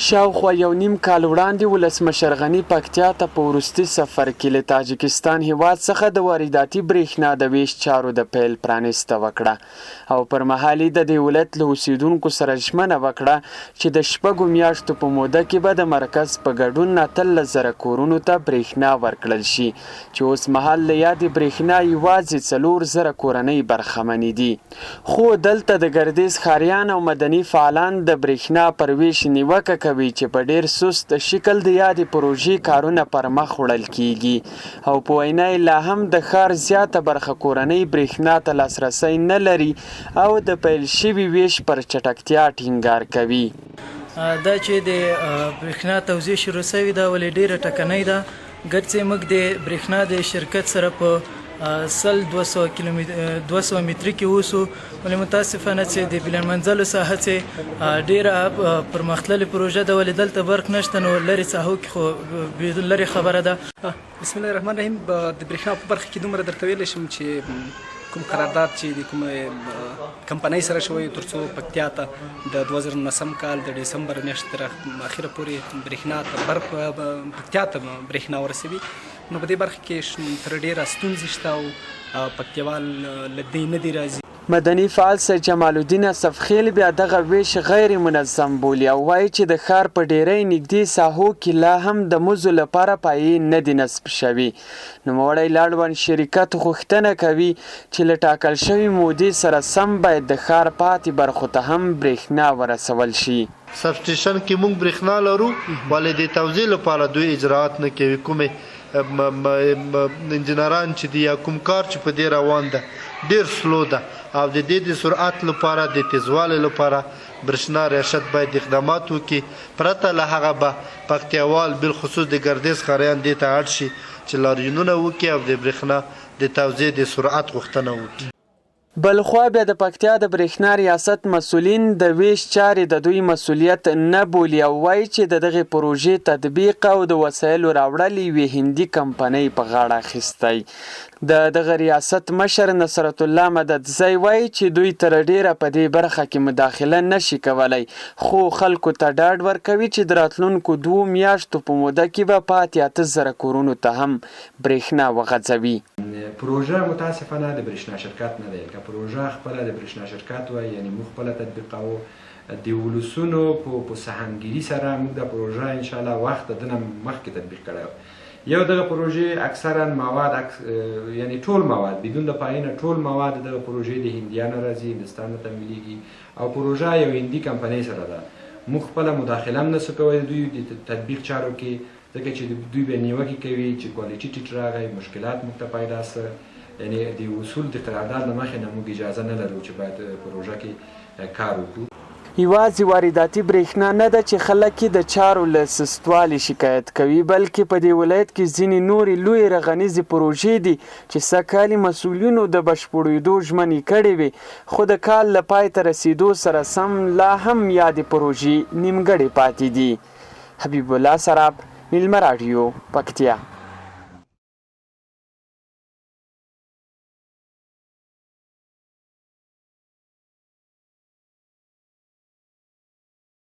شاوخوا یو نیم کال وړاندې ولسمشر غني پکتیا ته په وروستي سفر کې له تاجکستان هېواد څخه د وارداتي برېښنا د وېش چارو د پیل پرانیسته وکړه او پر مهال یې د دې ولایت له اوسېدونکو سره ژمنه وکړه چې د شپږو میاشتو په موده کې به د مرکز په ګډون 18 زره کورونو ته برېښنا ورکړل شي چې اوس مهال له یادې برېښنا یوازې 4000 کورنۍ برخمنې دي. خو دلته د ګردېز ښاریان او مدني فعالان د برېښنا پر وېش نیوکه کوي چې په ډېر سست شکل د یادې پروژې کارونه پرمخ وړل کېږي او په وینا یې لا هم د ښار زیاته برخه کورنۍ برېښنا ته لاسرسی نه لري او د پیل شوي وېش پر چټکتیا ټینګار کوي. دا چې د برېښنا توزیع شروع شوې ده ولې ډېره ټکنۍ ده. ګرڅې موږ د برېښنا د شرکت سره په 100 200 کیلومتر 200 متري کې اوسو، ولې متاسفانه چې د بلند منزلو ساحه چې ډیره پرمختللې پروژه ده، ولې دلته برق نشته، نو لرې ساحو کې خو لرې خبره ده. بسم الله الرحمن الرحیم. د برېښنا په برخه کې دومره درته ویلی شم چې کوم قرارداد چې د کوم کمپنۍ سره شوی، ترڅو پکتیا ته د 2019 کال د ډسمبر میاشتې تر اخره پورې برېښنا ته برق پکتیا ته برېښنا ورسوي، نو په دې برخه کې تر ډېره ستونزې شته او پکتیاوال له دې نه دي راضي. مدني فعال سید جمال الدین اصف خېل بیا دغه وېش غیر منظم بولي او وايي چې د ښار په ډېری نږدې ساحو کې لا هم د مزو لپاره پایې نه دي نصب شوي. نوموړی له اړوند شرکت غوښتنه کوي چې له ټاکل شوې مودې سره سم باید د ښار پاتې برخو ته هم برېښنا ورسول شي. سب سټیشن کې مونږ برېښنا لرو، ولې د توزیع لپاره دوی اجراات نه کوي. کومې انجنیران چې دي یا کوم کار چې په دې روان ده، ډیر سلو ده او د دې د سرعت لپاره، د تیزوالي لپاره برښنا ریاست باید اقدامات وکړي. پرته له هغه به پکتیاوال، بالخصوص د ګردیز ښاریان، دې ته اړ شي چې لاریونونه وکړي او د برښنا د توزیع د سرعت غوښتنه وکړي. بلخوا بیا د پکتیا د برېښنا ریاست مسؤلین د وېش چارې د دوی مسؤلیت نه بولي او وايي چې د دغې پروژې تطبیق او د وسایلو راوړل یوې هندي کمپنۍ په غاړه اخیستی. د دغه ریاست مشر نصرت الله مددزی وايي چې دوی تر ډېره په دې برخه کې مداخله نه شي کولی، خو خلکو ته ډاډ ورکوي چې د راتلونکو دوو میاشتو په موده کې به پاتې 8000 کورونو ته هم برېښنا وغځوي. پروژه متاسفانه د برښنا شرکت نه دی، که پروژه خپله د برښنا شرکت وای، یعنی موږ خپله تطبیقاوه، د ولسونو په سهمګیري سره موږ دا پروژه انشاءالله وخت د دنه مخکې تطبیق کړی. یو دغه پروژې اکثرا مواد، یعنی ټول مواد بدون د پایینه، ټول مواد دغه پروژې د هندیانو راځي، هندستان نه تمویلیږي او پروژه یو هندي کمپنۍ سره ده. موږ خپله مداخله هم نسو کولی د دوی د تطبیق چارو کې، ځکه چې دوی بیا نیوکې کوي چې quality ټیټ راغی، مشکلات موږ ته پیدا سه. یعنی د اصول د قرارداد له مخې نه موږ اجازه نه لرو چې باید پروژه کې کار وکړو. یوازې وارداتي برېښنا نه ده چې خلک یې د چارو له سستوالي شکایت کوي، بلکې په دې ولایت کې ځینې نورې لویې رغنیزې پروژې دي چې سږ کال یې مسؤلینو د بشپړېدو ژمنې کړې وې، خو د کال له پای ته رسېدو سره سم لا هم یادې پروژې نیمګړې پاتې دي. حبیب الله سراب، میلمه راډیو، پکتیا.